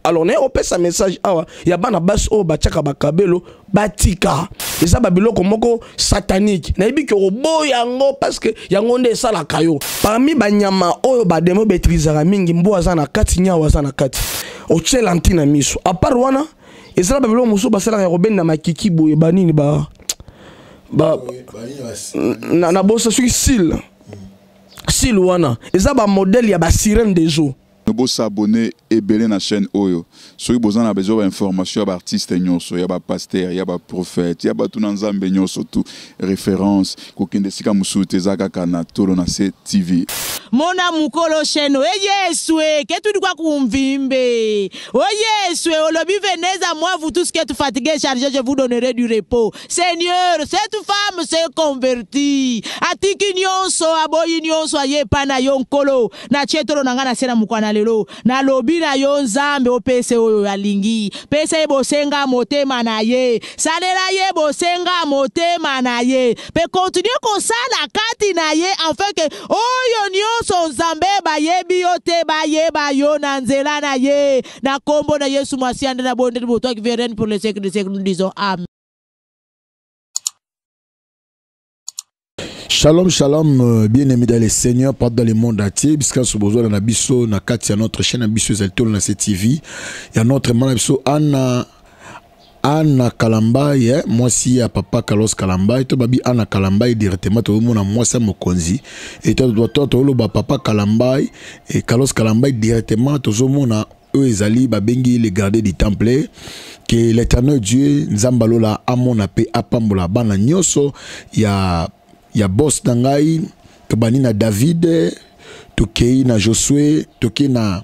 Alors naye kopesa message awa ya bana basi oyo batiaka bakabelo, batika. Eza babiloko moko satanique. Nayebi ke okoboya yango parce que yango nde esalaka yo. Parmi banyama oyo bademo maîtrisaka mingi, mbwa aza na kati, nyawa aza na kati, otyela ntina miso. À part wana, ezala babiloko mosusu basalaka ya kobenda makiki boye, banini ba ba na, na bosa soki sile sile wana eza bamodèle ya basirène des eaux. Bo s'abonner ebele na chaîne oyo soki boza na besoin ba information ya ba artiste nyonso, ya ba pasteur, ya ba prophète, ya bato na Nzambe nyonso, tout référence kokende esika mosusu te, eza kaka na Tolo na Se TV. Mona mukolo sheno e Yesu e ke tudi kwa kumvimbe o Yesu e olobi venez à moi, vous tous qui êtes fatigués, chargés, je vous donnerai du repos. Seigneur, cette femme s'est convertie, atiki nyonso, aboyi nyonso, aye epai na yo. Nkolo, natie tolo na ngai na se na mokwana lelo, nalobi na yo Nzambe, opese oyo alingi, pesa ye bosenga motema na ye, salela ye bosenga motema na ye, mpe continue kosala kati na ye afin ke oyo nyonso Nzambe bayebi yo te bayeba yo na nzela na ye. Na nkombo na Yesu Masiya nde na bondeli boto qui règne pour les siècles des siècles, nous disons amen. Shalom, shalom, bien-aimés dans le Seigneur, partout dans le monde entier. Bisika sobozwana na biso na kati ya notre chaîne na biso ezali Tolo na Se TV. Ya notre mama na biso Anna Anna Kalambai, eh, mwasi ya papa Carlos Kalambai, to babi Anna Kalambai directement to mona mwasi ya mokonzi. Et to to to to papa Kalambai et Carlos Kalambai directement tozomona oyo ezali babengi le gardien du temple. Que l'Éternel Dieu, Nzambe alola, amona pe apambola bana nyonso ya boss na ngai. Tobandi na David, tokei na Josué, tokei na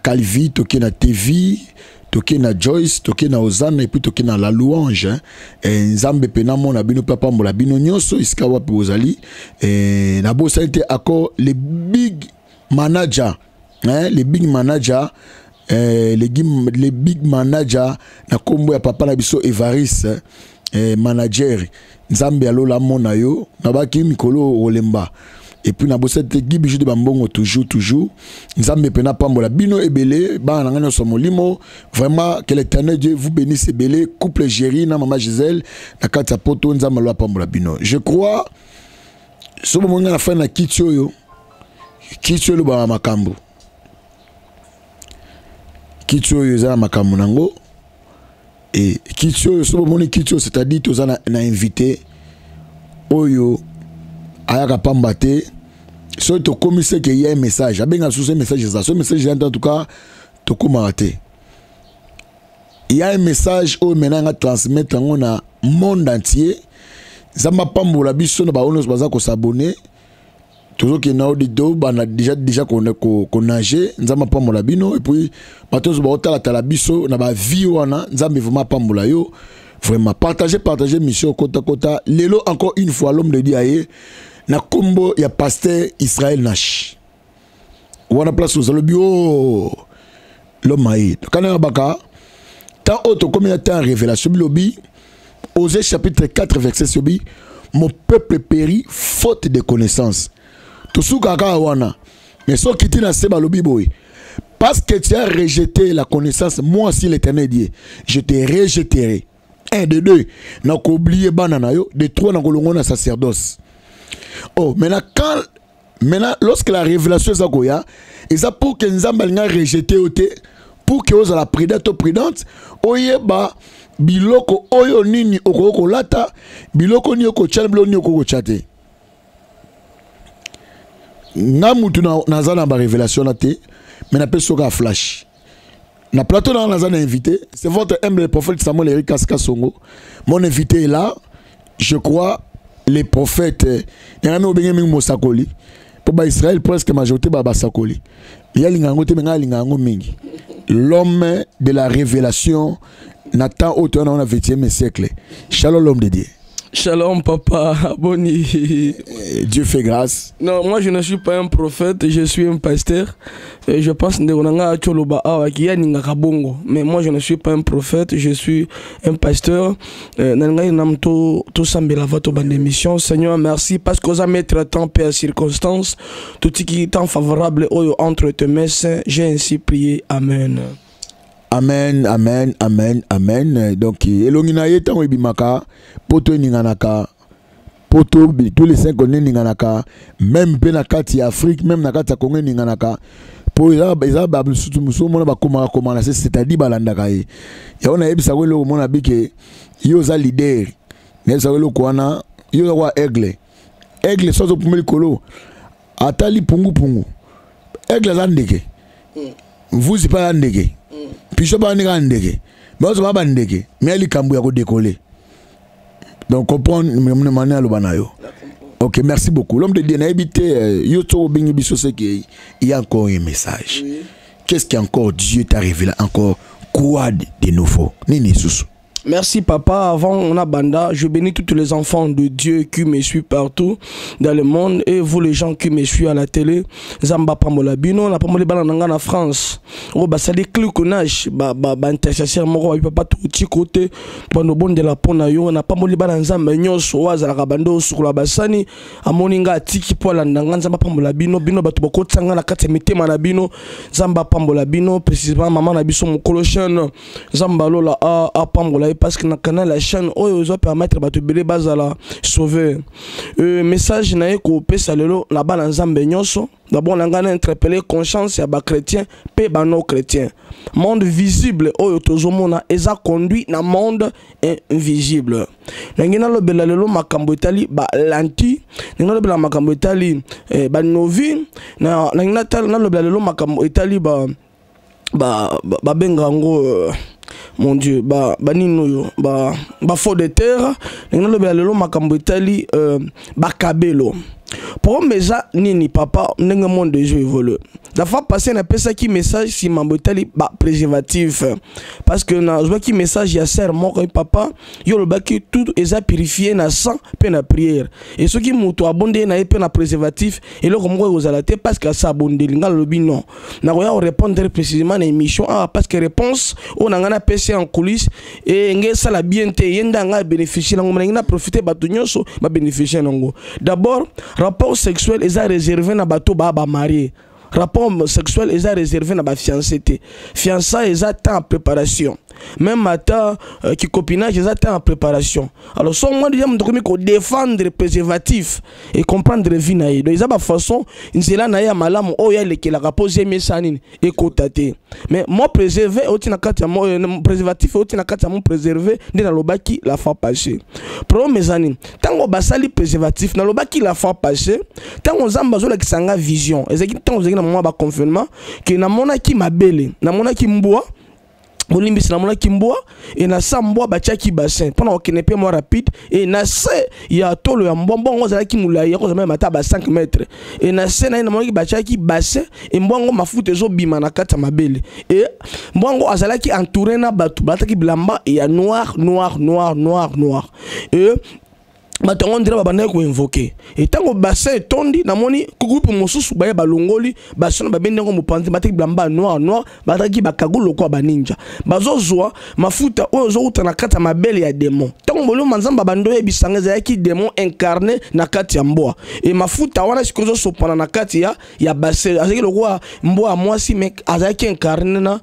Calvi, tokei na TV, tokei na Joyce, tokei na Ozana et puis tokei na La Louange, hein. E, Nzambe mpe namona bino mpe apambola bino nyonso esika wapi bozali. E, nabosani te accord le big manager, hein, le big manager, le big manager na kombo ya papa na biso Evariste, manager. Nzambe alola amona yo, nabaki mikolo olemba. Et puis nabosani te Guy Bijou de Bambongo, toujours toujours. Nzambe mpe napambola bino ebele, bana na ngai nyonso molimo. Vraiment, que l'Éternel Dieu vous bénisse ebele. Couple Géri na mama Gisèle na kati ya poto, Nzambe alola apambola bino. Je crois so bomoni nga na fai na kiti oyo, kiti oyo elobaka makambo, kiti oyo eza na makambo nango. E kiti oyo, so bomoni kiti oyo, c'est-à-dire toza na invité oyo ayaka pamba te. Soki tokomi seke ya message, abenga susu message eza so message eza. En tout cas tokomaka te ya un message oyo maintenant nga transmettre yango na monde entier. Nzambe apambola biso na baoyo nyonso baza kos'abonner. Tozokende na odido bana déjà konage. Nzambe apambola bino. Et puis bato nyonso baotalatala biso na bavie wana, Nzambe vraiment apambola yo. Vraiment, partagez, partagez mission kota kota. Lelo encore une fois, l'homme de Dieu aye na kombo ya pasteur Israël Nash. Wana place ozalobi o l'homme aye kana baka temps oyo tokomi na temps révélation. Bilobi Osée chapitre 4 verset sobi: mon peuple périt faute de connaissance. Tosukaka kaka wana, mais soki na se balobi boye: parce que tu as rejeté la connaissance, moi aussi, l'Éternel Dieu, je te rejetterai. Un de deux, nakooublier bana na yo. De trois, nakolongo na sacerdoce. Oh, maintenant, quand maintenant, lorsque la révélation eza koya, eza pour que Nzambe alinga rejeter yo te, pour que ozala prudent to prudente, oyeba biloko oyo nini okoki kolata, biloko nini okotya, biloko nini okoki kotya te. Nga mutu naza na barévélation na te, mais napesi soki ya flash na plateau na nga. Naza na invité, c'est votre humble prophète Samuel Eric Kaska Songo. Mon invité est là, je crois les prophètes yanga mi obenge mingi mosakoli, mpo baisraël presque majorité ba basakoli. Ye alinga yango te, me ngai alinga yango mingi. L'homme de la révélation na temps oyo toya nango na 21e siècle. Shalom, l'homme de Dieu. Shalom papa, boni? Dieu fait grâce. Non, moi je ne suis pas un prophète, je suis un pasteur. Et je pense ndeko na nga Choloba awa ki yaningaka bongo. Mais moi je ne suis pas un prophète, je suis un pasteur. Na ngai nam to to sambela va to bande mission. Seigneur, merci parce que oza mettre temps pe à circonstance, tout ce qui est temps favorable oyo entre tes mains, j'ai ainsi prié. Amen. Amen, amen, amen, amen. Donc, elongi na ye ntango ebimaka, poto eninganaka, poto tous les cinq continents eninganaka, même mpe na kati ya Afrique, même na kati ya Congo eninganaka. Po eza eza ba mosusu mosusu omona bakomaka komaka na se, c'est-à-dire balandaka ye. Yango nayebisaka eloko omona bike, yo oza leader. Nayebisaka eloko wana, yo oza kwa aigle. Aigle soki azopuma likolo, atali pungupungu. Aigle aza ndeke. Mvuzi mpe aza ndeke. Pigeon mpe aza ndenge aza ndeke. Bazo ba bandeke, mais likambo ya kodécoller. Donc comprendre mane aloba na yo. Ok, merci beaucoup. L'homme de Dieu nayebi te yo to obengi biso c'est que il y a encore un message. Oui. Qu'est-ce qu'encore Dieu t'a révélé encore quoi de nouveau? Nini susu? Merci papa, avant on a banda, je bénis tous les enfants de Dieu qui me suivent partout dans le monde et vous les gens qui me suivent à la télé. Zamba pambola bino, na pambola bana nanga na France. O basali cliquenage ba ba ba intercesseur moko ba papa tout petit côté bando bondela pona yo na pambola bana Nzambe nyonso oyo azalaka bando sukola basani amoni nga atiki po alanda nga. Nzambe apambola bino, bino bato bokotisa nga na kati ya mitema na bino. Nzambe apambola bino, précisément mama na biso mokolo chaîne. Nzambe alola apambola ye parce que na canal ya chaîne oyo ezo permettre bato ebele bazala sauver. Message na ye kopesa lelo na bana Nzambe nyonso. D'abord na ngai na interpeller conscience ya ba chrétien pe ba non chrétien. Monde visible oyo tozomona eza conduit na monde invisible. Nangi nalobela lelo makambo etali ba lentille, nangi nalobela makambo etali ba novi, nangi nalobela lelo makambo etali ba babenga yango mon Dieu, ba banini oyo ba ba faux de terre, nangi nalobela lelo makambo etali bakabelo. Problème eza nini papa, ndenge monde ezo évolue. La fois passée napesaki message si mambo etali ba préservatif parce que nazwaki message ya sœur moko, papa yo olobaki tout eza purifié na sang pe na prière, et soki moto abondeli na ye pe na préservatif eloko moko ekozala te parce que asa abondeli. Nga nalobi non, nakoya korépondre précisément na émission awa parce que réponse oyo na ngai napesi en coulisse e nge esala bien te, ye nde ngai abénéficie nango, nangi na profite bato nyonso babénéficie nango. D'abord, rapport sexuel eza réservé na bato baa bamarié. Rapport sexuel eza réservé na bafiancé te. Fiançailles eza temps en préparation, même ata kicopinage eza temps en préparation. Alors so moi déjà moto akomi kodéfendre préservatif et comprendre vie na ye, donc eza bafaçon nzela na ye ya malamu oyo alekelaka mpo zemi esala nini ekota te. Mais mo préservé euti na kati ya mo préservatif euti na kati ya mo préservé nde nalobaki la fois passée. Problème eza nini? Ntango basali préservatif, nalobaki la fois passée, ntango Nzambe azolakisa nga vision, ezalaki ntango ozalaki na moment ya baconfinement ke namonaki mabele, namonaki mbwa, bolimbisi, namonaki mbwa e na sa mbwa batiaki bassin mpona kokende mpe mwa rapide e na se ya tolo ya mbwa, mbwa yango azalaki molai ya kozala mata ba 5 mètre e na se na ye namonaki batiaki bassin e mbwa yango mafuta ezobima na kati ya mabele e mbwa yango azalaki entouré na bato balataki bilamba ya noir, noir, noir, noir, noir e bato yango ndira babandaki koinvoquer. E ntango bassin etondi, namoni groupe mosusu baye balongoli bassin, babendi yango mopanzi, bataki bilamba noir noir, bataki bakagu lokola baninja, bazozwa mafuta oyo ezowuta na kati ya mabele ya démon. Ntango molimo Nzambe abandi oyebisanga, ezalaki démon incarné na kati ya mbwa e mafuta wana sikoyo ezosopana na kati ya bassin. Azalaki lokola mbwa ya mwasi mais azalaki incarné na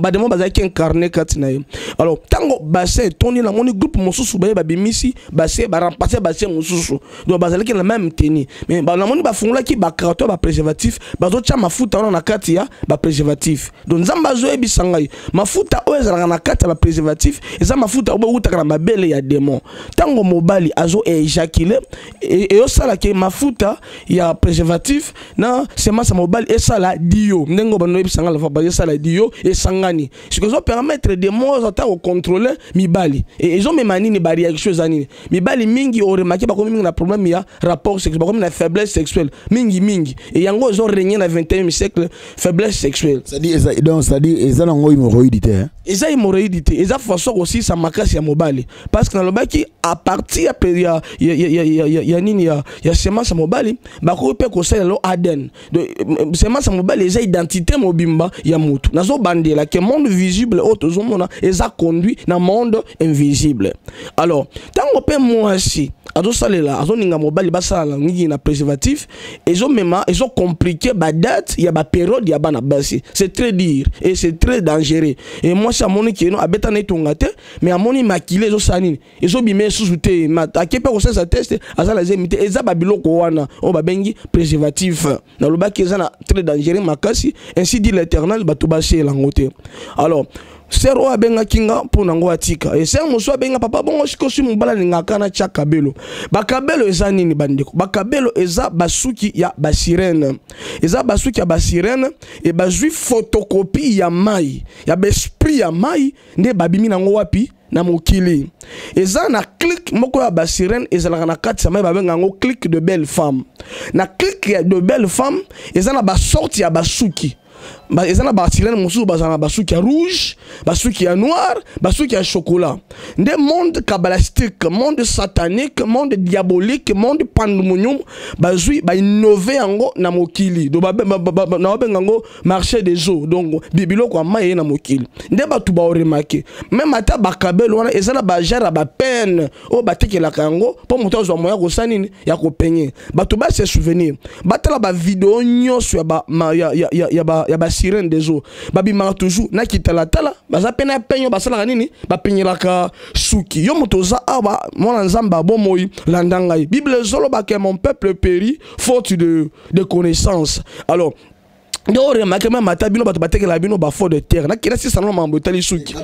badémon, bazalaki incarné kati na ye. Alors ntango bassin etondi, namoni groupe mosusu baye babimisi bassin, baremplace bassin mosusu, donc bazalaki na même tenue mais namoni bafungolaki bacarton ya bapréservatif, bazotia mafuta wana na kati ya bapréservatif. Donc Nzambe azoyebisa ngai, mafuta oyo ezalaka na kati ya bapréservatif eza mafuta oyo eutaka na mabele ya démon. Ntango mobali azo éjaculer, eyosalaka mafuta ya préservatif na semence ya mobali esala dio, ndenge bando oyebisa ngai lafa, esala dio, esangani, sikoyo ezopermettre démon oyo ata kocontrôle mibali. Ezomema nini? Baréaction eza nini? Mibali mingi oremarquer bakomi mingi na problème ya rapport sexuel, bakomi na faiblesse sexuelle mingi mingi e yango ezorégner na 21e siècle, faiblesse sexuelle. C'est-à-dire, donc c'est-à-dire eza nango hémorroïde te, hein? Eza hémorroïde te, eza façon kosilisa makasi ya mobali parce que nalobaki à partir ya nini ya semence ya mobali, bakoki mpe kosalela lo ADN. Donc semence ya mobali eza identité mobimba ya motu. Nazobandela ke monde visible oyo tozomona eza conduit na monde invisible. Alors ntango mpe mwasi Azosalela, azoninga mobali basala ngi na préservatif, ezomema ezocompliquer badate ya bapériode ya bana basi. C'est très dur et c'est très dangereux. Et mwasi amoni keno abeta na etonga te, mais amoni makila ezosala nini, ezobima esusu te. Ake mpe kosalisa test, aza na zemi te. Eza babiloko wana oyo babengi préservatif. Nalobaki eza na très dangereux makasi. Ainsi dit l'Éternel, bato baseyela yango te. Alors sœur oyo abengaki nga mpo nango atika, e sœur mosusu abenga: "Papa, bongo sikoyo mobali alingaka na tia kabelo." Bakabelo eza nini, bandeko? Bakabelo eza basuki ya basirène, eza basuki ya basirène. E bazwi photocopie ya mai, ya baesprit ya mai, nde babimi nango wapi? Na mokili. Eza na clique moko ya basirène ezalaka na kati ya mai, babenga yango clique de belle femme. Na clique de belle femme eza na basorte ya basuki. Eza na basirène mosusu bazala na basuki ya rouge, basuki ya noir, basuki ya chocolat. Nde monde kabbalistique, monde satanique, monde diabolique, monde pandemonium bazwi, bainnover yango na mokili. Donc na babenga yango marché des eaux. Donc biloko ya mai eye na mokili, nde bato baoremarquer même ata bakabelo wana eza na bagenre ya bapeigne oyo batekelaka yango mpo moto azwa moya kosala nini, ya kopeigner. Bato base souvenir, batala bavideo nyonso ya basirène des eaux, babimaka toujours na kitalatala, baza mpe na peigne oyo basalaka nini, bapeignelaka suki. Yo moto oza awa, mwana Nzambe abomoi, landa ngai. Bible ezolobaka: "Mon peuple périt faute de connaissance." Alors nde oremarquer même ata bino bato batekelaka bino bafond de teint. Nakenda sisana na mambo etali suki.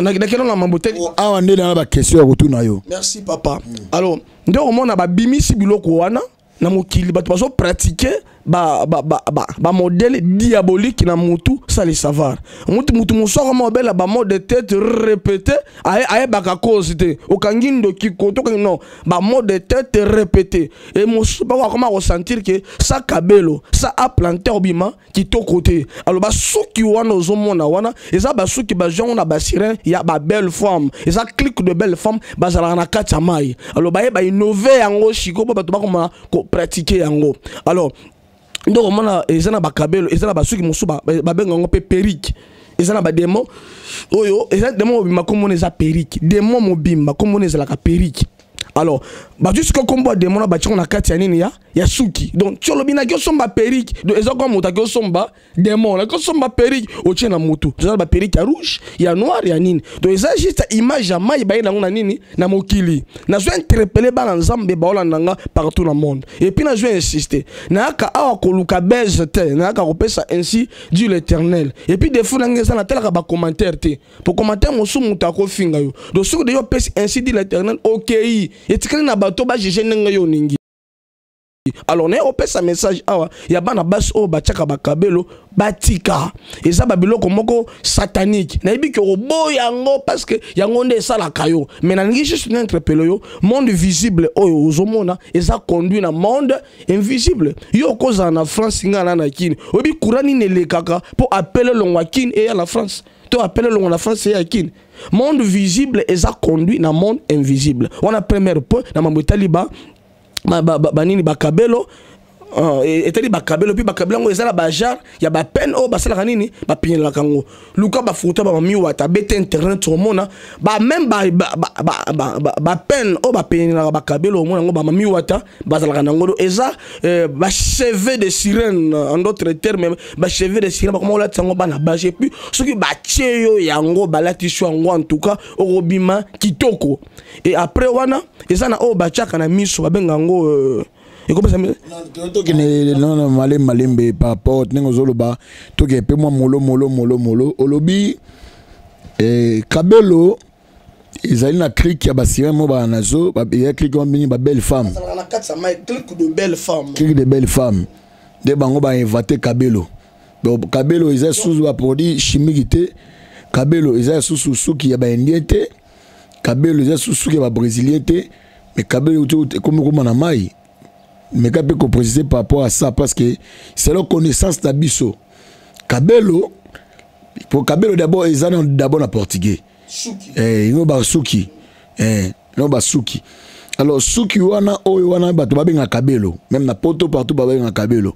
Nakenda na mambo etali Awa nde na baquestion ya kotuna yo. Merci, papa. Alors nde omona babimisi biloko wana na mokili, bato bazopratiquer bamodèle diabolique na mutu sans le savoir. Mutu mosu akoma obela bamaux de tête répété, ayebaka cause te. Okangi ndoki koto, okangi non, bamaux de tête répété. E mosusu bako akoma kosentir ke sa kabelo sa aplanter obima kitoko te. Alors basuki wana ozomona wana eza basuki bazwi yango na basirène ya babelle femme. Eza clique de belle femme, bazalaka na kati ya mai. Alors baye bainnover yango sikoyo mpo bato bakoma kopratiquer yango. Alors nde omona eza na bakabelo, eza na basuki mosusu babenga yango mpe perruque. Eza na badémon oyo eza démon mobimba, komona eza perruque. Démon mobimba komona ezalaka perruque. Alors bazwi sikoyo kombo ya démon na batiango na kati ya nini, ya suki. Donc ti olobi naki osomba perruque, donc eza kwa moto aki osomba démon, naki osomba perruque, otie na motu. Eza na baperruque ya rouge, ya noir, ya nini. Donc eza juste image ya mai baye nango na nini, na mokili. Nazwi interpeller bana Nzambe baolanda nga partout na monde. Et puis nazwi insister, nayaka awa koluka buzz te, nayaka kopesa ainsi dit l'Éternel. Et puis défaut na ngai eza natalaka bacommentaire te, po commentaire mosusu moto akofinga yo. Donc soki de yo opesi ainsi dit l'Éternel, okei, etikali na bato bajuger ndenge yo oningi. Alors naye opesa message awa ya bana basi oyo batiaka bakabelo, batika. Eza babiloko moko satanique. Nayebi ke oboya yango parce que yango nde esalaka yo, mais nalingi juste na interpeller yo. Monde visible oyo ozomona eza conduit na monde invisible. Yo okozala na France, nga na Kini. Oyebi courant nini elekaka mpo appel elongwa Kini eya na France, to appel elongwa na France eya Kini? Monde visible eza conduit na monde invisible. Wana premier point na mambo etali ba banini, bakabelo. Etali bakabelo. Mpe bakabelo yango eza na bagenre ya bapeigne oyo basalaka nini, bapeignelaka yango. Luka bafoto bamamiwata, bete internet, omona bameme bapeigne oyo bapeignelaka bakabelo. Omona yango, bamamiwata bazalaka nango. Eza bacheveux de sirène, en d'autres termes bacheveux de sirène. Bakoma kolatisa yango bana basi. Et puis soki batie yo yango, balatisi yango, en tout cas okobima kitoko. Et après wana eza na oyo batiaka na miso, babenga yango ekopesa Tokende nano malembe malembe par rapport ndenge ozoloba. Tokende mpe mwa molo molo molo molo. Olobi kabelo ezali na clique ya basirène mo baa nazo eza clique wana mingi babelle femme. Na kati ya mai, clique de belle femme. Clique de belle femme nde bango bainventer kabelo. Donc kabelo eza susu baproduit chimique te, kabelo eza susu suki ya baindien te, kabelo eza susu suki ya babrésilien te, mais kabelo ekomi koma na mai. Meka mpe kopréciser par rapport à ça, parce que c'est la connaissance na biso. Kabelo, po kabelo d'abord eza d'abord na portugais ngo basuki, ngo basuki. Alors suki wana oyo wana bato babengaka kabelo, même na Poto partout babengaka kabelo.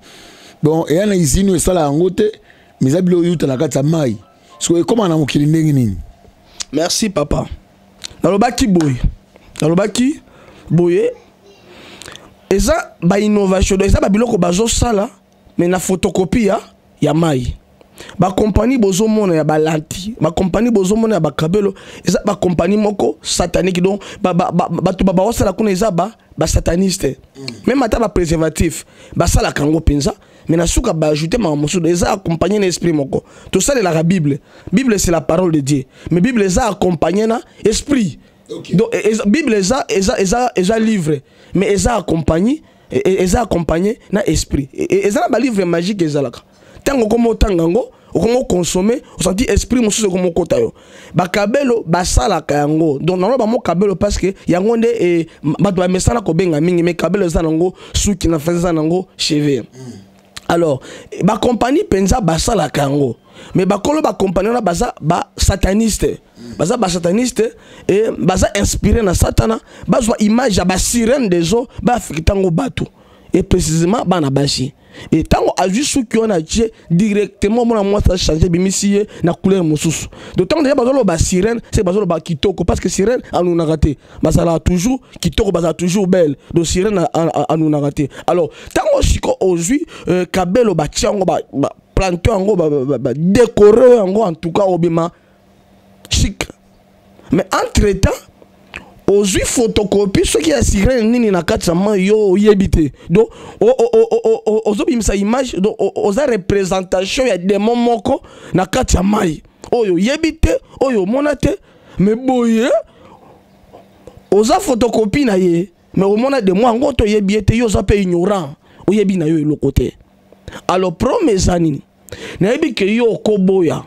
Bon, eya na usine oyo esala yango te, mais eza biloko euta na kati ya mai. Soki ekóma na mokili ndenge nini? Merci, papa. Nalobaki boye, nalobaki boye. Eza ba innovation, donc eza ba biloko bazosala mais na photocopie ya mai. Bakompagnie bozomona ya balanti, bakompagnie bozomona ya bakabelo, eza bakompagnie moko satanique. Donc bato baosala kuna eza basataniste. Même ata bapréservatif basalaka yango mpenza, mais na suka baajoute makambo mosusu. Eza accompagné na esprit moko. Tosalelaka Bible. Bible, c'est la parole de Dieu, mais Bible eza accompagné na esprit. Donc Bible eza livre, mais eza accompagné na esprit. Eza na balivre magique. Ezalaka ntango okoma otanga yango, okoma oconsommer, osanti esprit mosusu ekoma okota yo. Bakabelo basalaka yango. Donc naloba mo kabelo parce que yango nde bato bamesana kobenga mingi, mais kabelo eza nango suki, na français eza nango cheveux. Alors bakompagnie mpenza basalaka yango, mais bakolo bakompagnie wana baza basataniste, baza basataniste e baza inspiré na Satana. Bazwa image ya basirène des eaux, baaffecte yango bato et précisément bana basi. E ntango azwi suki wana, atie directement, mona mwasi achange, ebimisi ye na couleur mosusu. Donc ntango deja bazoloba sirène, c'est bazoloba kitoko, parce que sirène anunaka te, bazalaka toujours kitoko, bazalaka toujours belle. Donc sirène anunaka te. Alors ntango siko ozwi kabelo, batia yango, baplante yango, badécore yango, en tout cas obima chic. Mais entre temps ozwi photocopie soki ya sirène nini na kati ya mai, yo oyebi te. Donc ozobimisa image, donc oza représentation ya démon moko na kati ya mai oyo oyebi te, oyo omona te, mais boye oza photocopie na ye. Mais omona démon yango to oyebi ye te, yo oza mpe ignorant, oyebi na yo eloko te. Alors problème eza nini? Nayebi ke yo okoboya,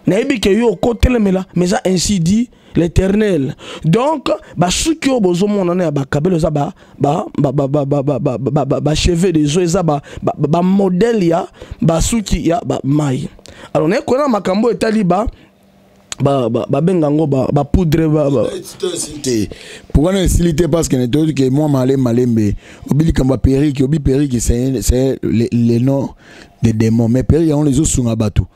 nayebi ke yo okotelemela, mais eza ainsi dit l'Éternel. Donc basuki oyo bozomona na ya bakabelo eza bacheveux des eaux, eza bamodèle ya basuki ya bamai. Alors naye koyena makambo etali ba babenga yango bapoudre. Te, pourquoi na esili te? Parce que toyoki ke mwa malembe malembe obi likambo ya perruque. Obi perruque, c'est le nom de démon, mais perruque yango ezosunga bato.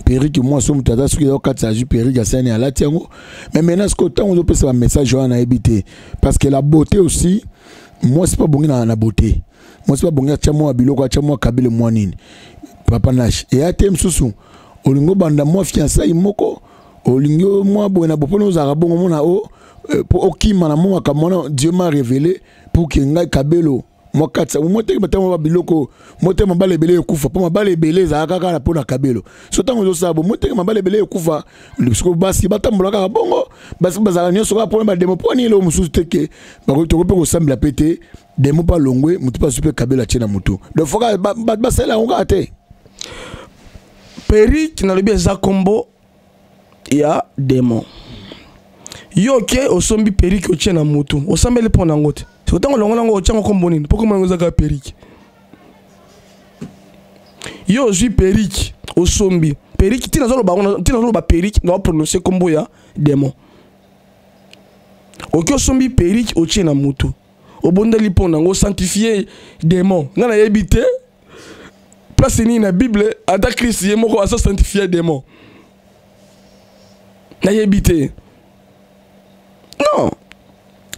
Perruque, mwa so moto ata soki ezokatisa, azwi perruque, asani, alati yango. Mais maintenant sikoyo, ntango ozopesa bamessage wana, nayebi te, parce que la beauté aussi, mwasi mpe abongi na beauté. Mwasi mpe abongi atya mwa biloko, atya mwa kabele, mwa nini. Papa Nash, eya te mosusu olingi obanda mwa fiançailles moko, olingi mwa boye na bo mpona ozalaka bongo, mona o mpo okima na mwa makambo wana. Dieu m'a révélé pour que ngai kabelo mwa kati mwa teke batango ba biloko mwa te, mabala ebele ekufa mpo mabala ebele ezalaka kaka mpo na kabelo. So ntango ozosala bo mwa teke, mabala ebele ekufa. Siko basi batambola kaka bongo, basi bazalaka nyonso kaka mpona badémon. Mpo nini eloko mosusu te ke tokoki mpe kosambela mpe te, démon mpe alongwe, motu mpe azwi mpe kabelo atie na motu? Donc faut kaka bato basalela yango kaka te. Perruque, nalobi eza nkombo ya démon. Yo oke osombi perruque, otie na motu, osambeli mpo na yango te. Siko ntango olongola yango, otiango nkombo nini? Mpo kombo yango eza kaka perruque. Yo ozwi perruque, osombi perruque, ntina azoloba, ntina azoloba perruque, na oprononce nkombo ya démon. Oki osombi perruque, otie na motu, obondeli mpo na yango, osanctifie démon. Ngai nayebi te place nini na Bible ata Christ ye moko aza sanctifie démon, nayebi te. Non,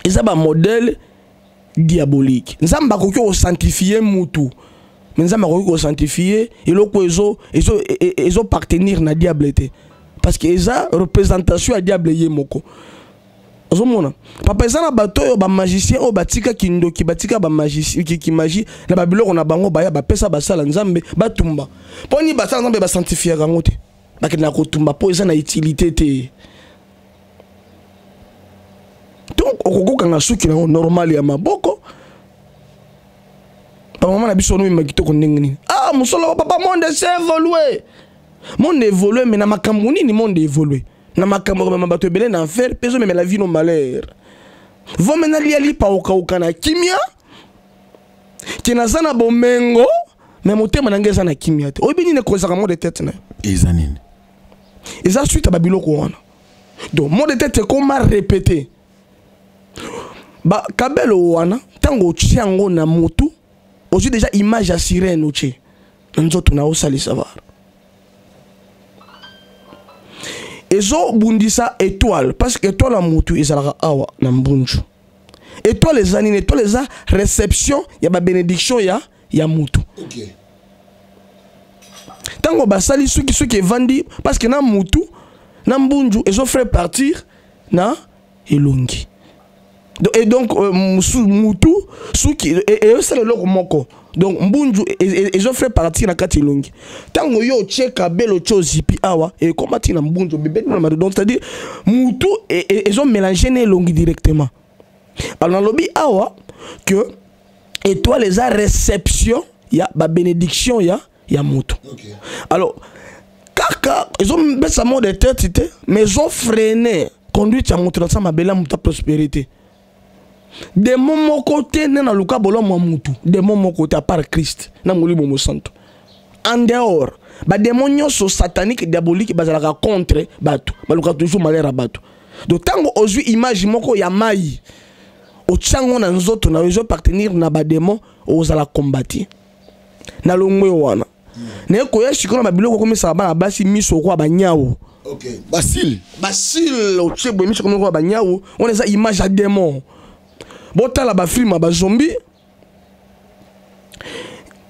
eza bamodèle diabolique. Nzambe akoki kosanctifie mutu, mais Nzambe akoki kosanctifie eloko ezopartenir na diable te, parce que eza représentation ya diable ye moko. Ozomona, papa, eza na bato oyo bamagicien oyo batika kindoki, batika bamagie na babiloko na bango, baya bapesa basala Nzambe batumba. Mpo nini basala Nzambe basanctifiaka yango te? Bakendaka kotumba mpo eza na utilité te. Donc okokokanga suki nango normal ya maboko. Bamama na biso wana kitoko ndenge nini? Ah, mosolo, papa, monde esi évolue, monde évolue, mais na makambo nini monde évolue? Na makambo komema bato ebele na enfer mpe ezomemela vino malheur. Vome nalia lipa okauka na kimia ke naza na bomengo, mais motema na ngai eza na kimia te. Oyebi nini ekozaka maux de tête na yo? Eza nini? Eza suite ya babiloko wana. Donc maux de tête ekoma répété. Bakabelo wana, ntango otie yango na motu, ozwi déjà image ya sirène, otie na nzoto na osalisa var, ezobundisa étoile, parce que étoile ya motu ezalaka awa na mbunju. Étoile eza nini? Étoile eza réception ya babénédiction ya mutu. Ntango basali suki, suki evandi, parce que na mutu na mbunju ezofaire partir na elongi. Et donc mutu, suki eyosala eloko moko. Donc mbunju ezofaire partir na kati elongi. Ntango yo otie kabelo, otie ozipi awa, ekoma ti na mbunju bibeti na mado. Donc c'est-à-dire mutu ezomélange na elongi directement. Alors nalobi awa que étoile eza réception ya babénédiction ya mutu. Alors kaka ezobesa maux de tête te, mais ezofreine conduite ya moto na sa mabele ya moto ya prospérité. Démon moko te nde naluka bolamu ya mutu, démon moko te à part Christ na Molimo Mosanto. En dehors, badémon nyonso satanique, diabolique, bazalaka contre bato, baluka toujours malheur ya bato. Donc ntango ozwi image moko ya mai, otiango na nzoto na yo, ezoappartenir na badémon, ozala kombati na longwe wana. Naye koya sikoyo na babiloko okomisaka bana basi miso okoya banyau. Okay. Basile. Basile, otie boye, miso komi banyau. Wana eza image ya démon. Botala bafilm ya bazombi,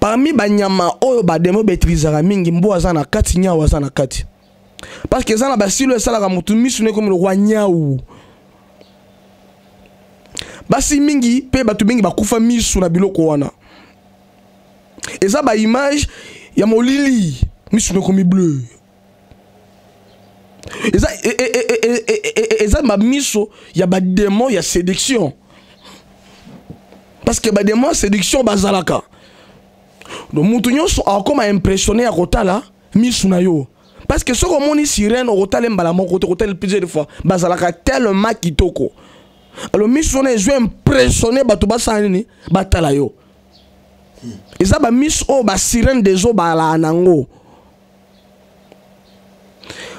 parmi banyama oyo badémon bautilisaka mingi, mbwa aza na kati, nyau aza na kati, parce que eza na basile oyo esalaka motu miso ne ekomi lokwa nyau. Basi mingi mpe bato mingi bakufa miso na biloko wana. Eza baimage ya molili, miso ekomi bleu. Eza bamiso ya badémon ya séduction, parce que badémon ya séduction bazalaka. Donc mutu nyonso akoma impressionné ya kotala misu na yo, parce que soki omoni sirène, okotala mbala moko te, okotala plusieurs fois. Bazalaka tellement kitoko. Alors misu wana ezo impressionné bato, basala nini? Batala yo. Eza bamisu oyo basirène dezo balaa nango.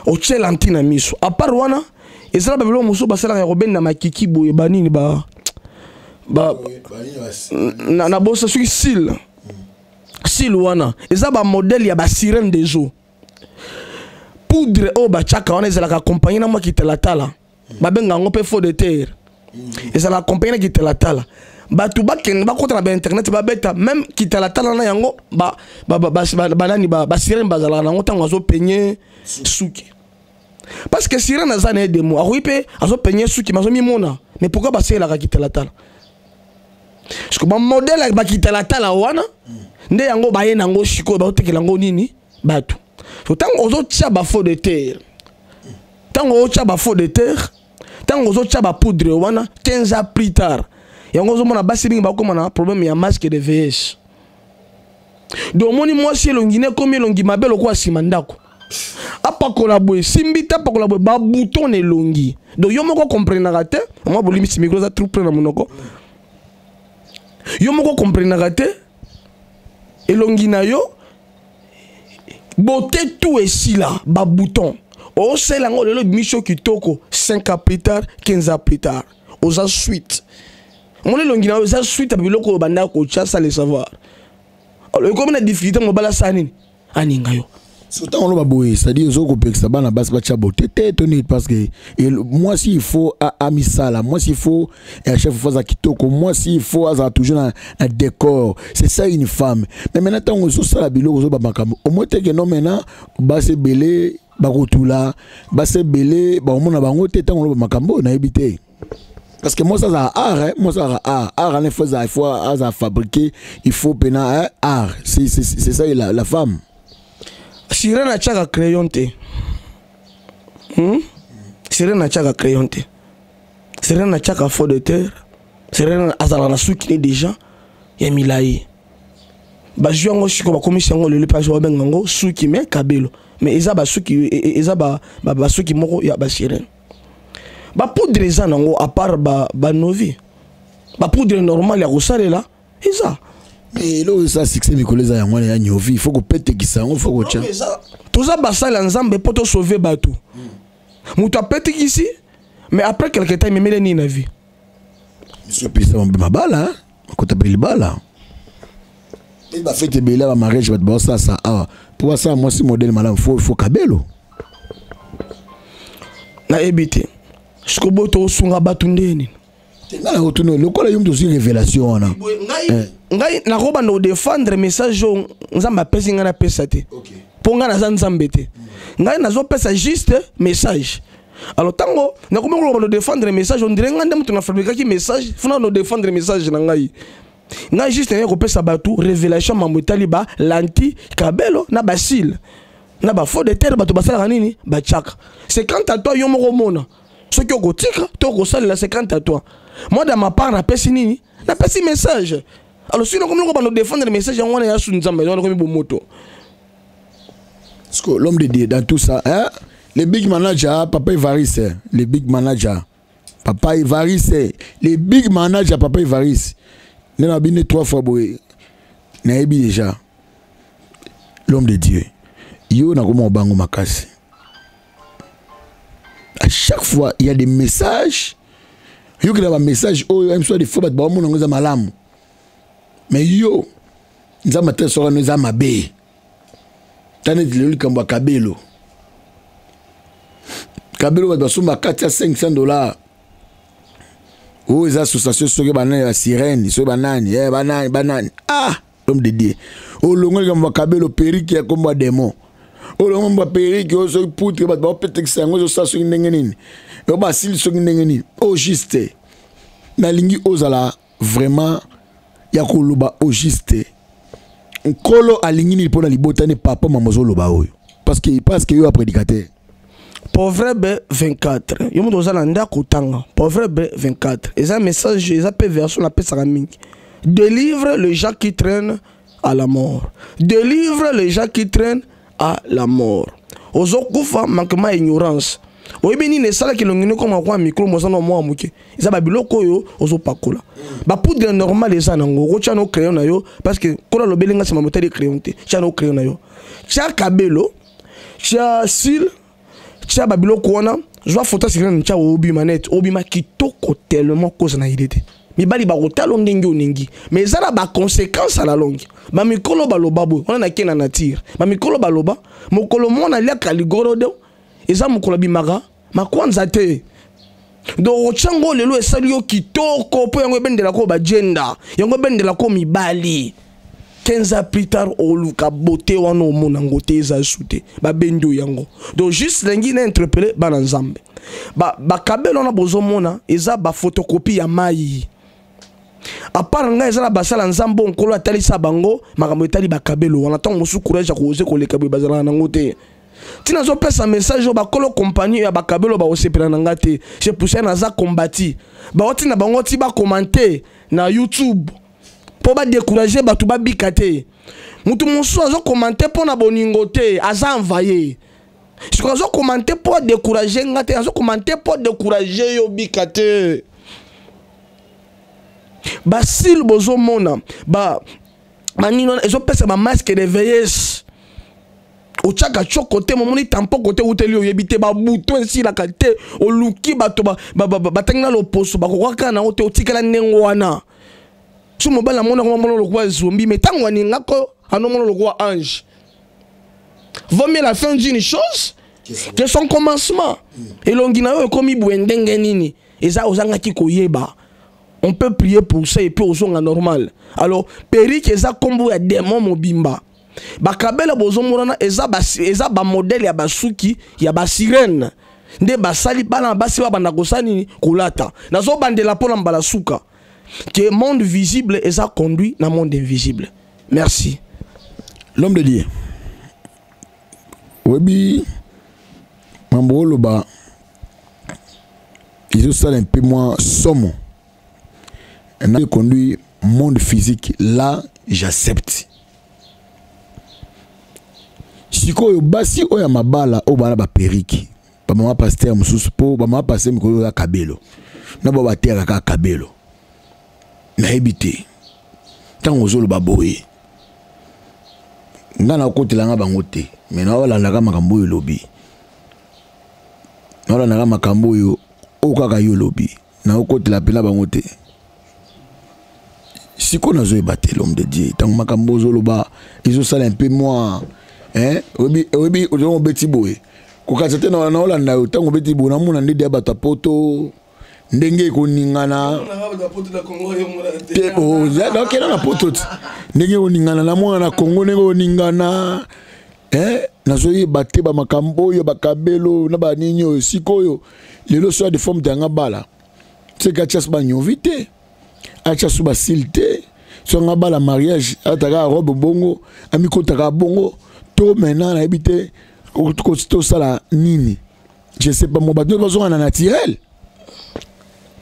Otiela ntina miso. À part wana, ezala babiloko mosusu basalaka ya kobenda makiki boye, banini ba na bosa, soki cils, cils wana eza bamodèle ya basirène des eaux. Poudre oyo batiaka wana ezalaka accompagné na mwa kitalatala, babenga yango mpe fond de teint. Ezalaka accompagné na kitalatala. Bato bakende bakota na bainternet, babeta même kitalatala na yango, banani, basirène bazalaka nango ntango azopenye suki, parce que sirène aza na ye démon, akoki mpe azopenye suki, mais azomimona. Mais pourquoi basalelaka kitalatala? Parce que bamodèle bakitalatala wana nde yango baye nango sikoyo, bazotekela yango nini bato. So ntango ozotia bafond de teint, ntango ozotia bafond de teint, ntango ozotia bapoudre wana, 15 ans plus tard, yango ozomona basi mingi bakóma na problème ya masque de vieillesse. Donc omoni mwasi elongi ne ekomi elongi mabe lokola nsima ndako. Apakola boye, simbi te, apakola boye, babouton na elongi. Donc yo moko comprenaka te. Mwa bolimbisi, micro eza trop près na monoko. Yo moko comprenaka te elongi na yo, beauté tout esila. Babouton osala yango lelo, ebimisi yo kitoko. 5 ans plus tard, 15 ans plus tard, oza suite. Omoni elongi na yo eza suite ya biloko oyo bandaka kotya sans le savoir. Alors ekomi na difficulté, mobali asala nini? Aninga yo. So ntango oloba boye, c'est-à-dire ozo kopekisa bana basi batya bote te to nini? Parce que mwasi, il faut amisala. Mwasi, il faut ya chef, faut aza kitoko. Mwasi, il faut azala toujours na décor. C'est ça une femme. Mais maintenant, ntango ozosala biloko, ozoba makambo omoi teke no. Maintenant basi ebele bakotula, basi ebele bakomona bango te. Ntango oloba makambo oyo, nayebi te, parce que mwasi azala art, hein? Mwasi azala art. Art wana, il faut azala, il faut azala fabriqué, il faut pena, hein? Art, c'est ça la femme. Sirène atiaka crayon te, Sirène atiaka crayon te. Sirène atiaka fond de teint. Sirène azalaka na suki ne déjà ya milai. Bazwi yango sikoyo, bakomisi yango lelo mpe babenga yango suki, mais kabelo. Mais eza basuki, eza basuki moko ya basirène. Bapoudre eza nango, à part banovi, bapoudre normale ya kosalela eza. Mais eloko eza succès mikolo eza yango wana ya nyovi. Il faut kopetekisa yango, faut kotya. Toza basali ya Nzambe mpo tosauve bato. Moto apetekisi, mais après quelque temps ememele nini na vie? Biso epesa mabala, akota mpe libala. Bafete ebele ya bamariage, bato baosalasa awa mpo basala mwasi modèle malamu, faut kabelo. Nayebi te sikoyo boyo tokosunga bato ndeni. Ngai nakotuna lokola yo moto ozwi révélation wana. Ngai nakobanda kodefendre message oyo Nzambe apesi ngai, napesa te, mpo ngai naza Nzambe te. Ngai nazopesa juste message. Alors ntango nakomi koloba no message, on dirait ngai nde moto nafabrikaki message. Funa no défendre message na ngai. Ngai juste naye kopesa bato révélation, mambo etali ba lentille, kabelo na bacils na bafond de teint. Bato basalaka nini? Batiaka. C'est quant à toi, yo moko omona soki okotika to okosalela. C'est quant à toi. Moi, dans ma part, napesi nini? Napesi message. Alors soki nakomi kobanda défendre message yango wana, yasu Nzambe wana komi bomoto. Parce que l'homme de Dieu dans tout ça, hein, le big manager, papa Evariste, le big manager, papa Evariste, le big manager, papa Evariste. Nous avons trois fois boye. Nayebi déjà. L'homme de Dieu. Yo na koma bango makasi. À chaque fois, il y a des messages. Yo ki ba message oyo, même soit des fois bato ba mona ngo malamu. Mais yo Nzambe ate soka no eza mabe. Tala neti lelo likambo ya kabelo. Kabelo bato basomba kati ya 500 $. Oyo eza association soki banani ya sirène, soki banani, banani banani. Ah, l'homme de Dieu, olongo likambo ya kabelo, perruque ya kombo ya démon, olongo ya perruque oyo soki poutre bato baopetekisa yango, ezosala soki ndenge nini, oyo basili soki ndenge nini. Au juste nalingi ozala vraiment ya koloba au juste Nkolo alingi nini mpona libota ne papa mama ozoloba oyo, parce que yo ya prédicateur. Proverbe 24. Yo moto oza na ndako, otanga Proverbe 24. Eza message, eza mpe version napesaka mingi. Délivre les gens qui traînent à la mort, délivre les gens qui traînent à la mort. Ozokufa manquement ya ignorance. Oyebi nini esalaki elongi no ekoma kwa mikro moza na mwa moke? Eza babiloko oyo ozopakola, bapoudre normal eza nango. Okotya no crayon na yo, parce que kola alobeli nga nsima motali crayon te. Tya no crayon na yo, tya kabelo, tya cils, tya babiloko wana, zwa photo sirene, tya, obima net, obima kitoko tellement koza na idée te. Mibali bakotala ndenge oningi, mais eza na baconséquence à la longue. Bamikolo baloba boye wana, nake na nature. Bamikolo baloba mokolo mwana aliaka ligorodo, eza mokolo abimaka makwanza te. Donc otyango lelo, esali yo kitoko mpo yango ebendelaka oyo bajenda, yango ebendelaka oyo mibali. 15 ans plus tard, oluka beauté wana, omona yango te, eza su te, babendi oyo yango. Donc juste nangi na interpelle bana Nzambe. Bakabelo wana bozomona eza baphotocopie ya mai. À part ngai, eza na basala Nzambe oyo Nkolo atalisa bango makambo etali bakabelo wana. Ntango mosusu courage ya koose koleka boye bazalaka nango te. Ntina azopesa message oyo, bakolo compagnie ya bakabelo bakosepela na nga te. C'est pour ça naza kombati baoti na bango ti bacommenter na YouTube mpo badécourage bato babika te. Motu mosusu azocommenter mpo na boningo te, aza envoyé. Sikoyo azocommenter mpo adécourage nga te, azocommenter mpo adécourage yo bika te. Bacils bozomona, ba banini wana ezopesa bamasque de vieillesse. Otiaka tioko te, momoni tampo kote uteli, oyebi te, babuto esilaka te. Oluki bato batangi na loposo, bakoka kaka nango te. Otikala ndenge wana. So mobali amonaka mamona lokola zombi, mais ntango aningako anomona lokola ange. Vaut mieux la fin d'une chose que son commencement. Elongi na yo ekomi boye ndenge nini? Eza ozangaki koyeba. On peut prier pour ça et puis ozonga normal. Alors perruque eza kombo ya démon mobimba. Bakabela bozomonana eza bamodèle ya basuki ya basirène nde basali bana basi babanda kosala nini? Kolata. Nazobandela mpona mbala suka que monde visible eza conduit na monde invisible. Merci. L'homme de Dieu, oyebi mambo oloba ezosala un peu mwa somo na conduit monde physique. Là, j'accepte. Sikoyo basi oyo ya mabala oyo bana baperruque, bamama pasteur mosusu, mpo bamama pasteur mikolo oyo kabelo na bao bateyaka kaka kabelo, nayebi te. Ntango ozoloba boye, nga nakotelanga bango te, mais naolandaka makambo oyo elobi, naolandaka makambo oyo oyo kaka yo olobi, naokotela mpena bango te. Sikoyo nazoyeba te, l'homme de Dieu, ntango makambo ozoloba ezosala un peu mwa, oyebi oyebi obeti boye, kokatisa te. Naolanda yo ntango obeti boye, namona nde deya bato ya poto. Ndenge ekoningana te, okenda na poto ti ndenge ekoningana na mwana na Congo, ndenge ekoningana, eh, nazoyeba te bamakambo oyo bakabelo na banini oyo. Sikoyo lelo so ya deforme te yanga bala seke atia so banyovi te, atia so basile te, so yanga bala mariage ataka robe bongo, amikotaka bongo to maintenant nayebi te tosala nini. Je sais pas mo, bato bazonga na naturel.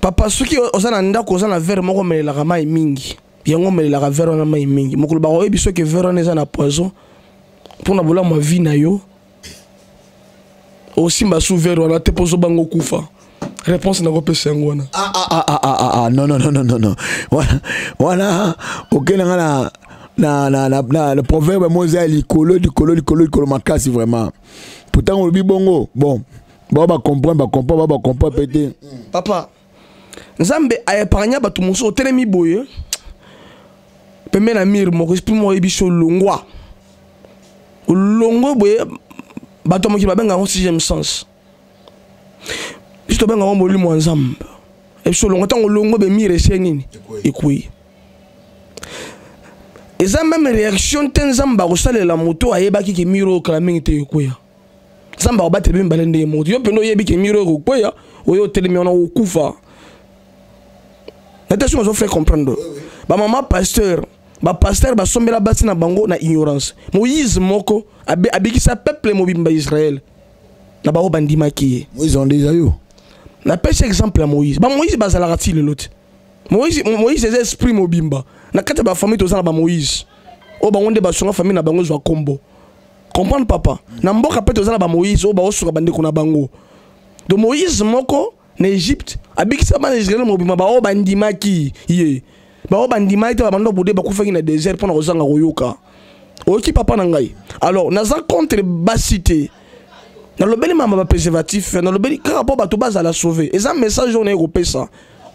Papa, soki oza na ndako, oza na verre moko, omelelaka mai mingi yango, omelelaka verre wana mai mingi, mokolo bakoyebi soki verre wana eza na poison mpona bolamu ya vie na yo, osimba su verre wana te mpo ozobanga okufa. Réponse nakopesa yango wana. Ah, ah, ah, ah, ah, ah, non, non, non, non, non, non. Wana, wana okenda nga na proverbe mo eza ya likolo, likolo, likolo, likolo makasi vraiment. Pourtant olobi bongo, bon, bao bacomprendre, bacomprendre, bao bacomprendre pe te. Papa, Nzambe aépargna bato mosusu. Otelemi boye pembe na mire moko, esprit moko oyebi so olongwa, olongwe boye. Bato ya mokili babenga yango sixième sens, biso tobenga yango molimo ya Nzambe. Ebiso olongwa, ntango olongwe be mire esie nini ekwei, eza même réaction te. Nzambe akosalela moto ayebaki ke mire oyo kala mingi te ekweya. Nzambe akobatela bino mibale ndenge moko. Yo mpenza oyebi ke mire oyo ekokweya, oyo otelemi wana okokufa na te. Soki ozo comprendre, bamama pasteur, bapasteur basombela basi na bango na ignorance. Moïse moko abikisa peuple mobimba Israel na bango bandimaki ye. Moïse on déjà yo. Napesi exemple ya Moïse. Bamoïse bazalaka ti lelo te. Moïse, Moïse eza esprit mobimba. Na kati ya bafamille toza na bamoïse oyo bango nde basunga famille na bango ezwa kombo. Comprendre, papa? Na mboka mpe toza na bamoïse oyo baosunga bandeko na bango. Donc Moïse moko na Égypte abikisa bana Israel mobimba, baoyo bandimaki ye. Baoyo bandimaki te, babanda bude, bakufaki na désert mpona kozanga koyoka. Oyoki, papa na ngai? Alors naza contre basi te. Nalobeli mama bapréservatif, nalobeli kaka mpo bato bazala sauve. Eza message oyo naye kopesa.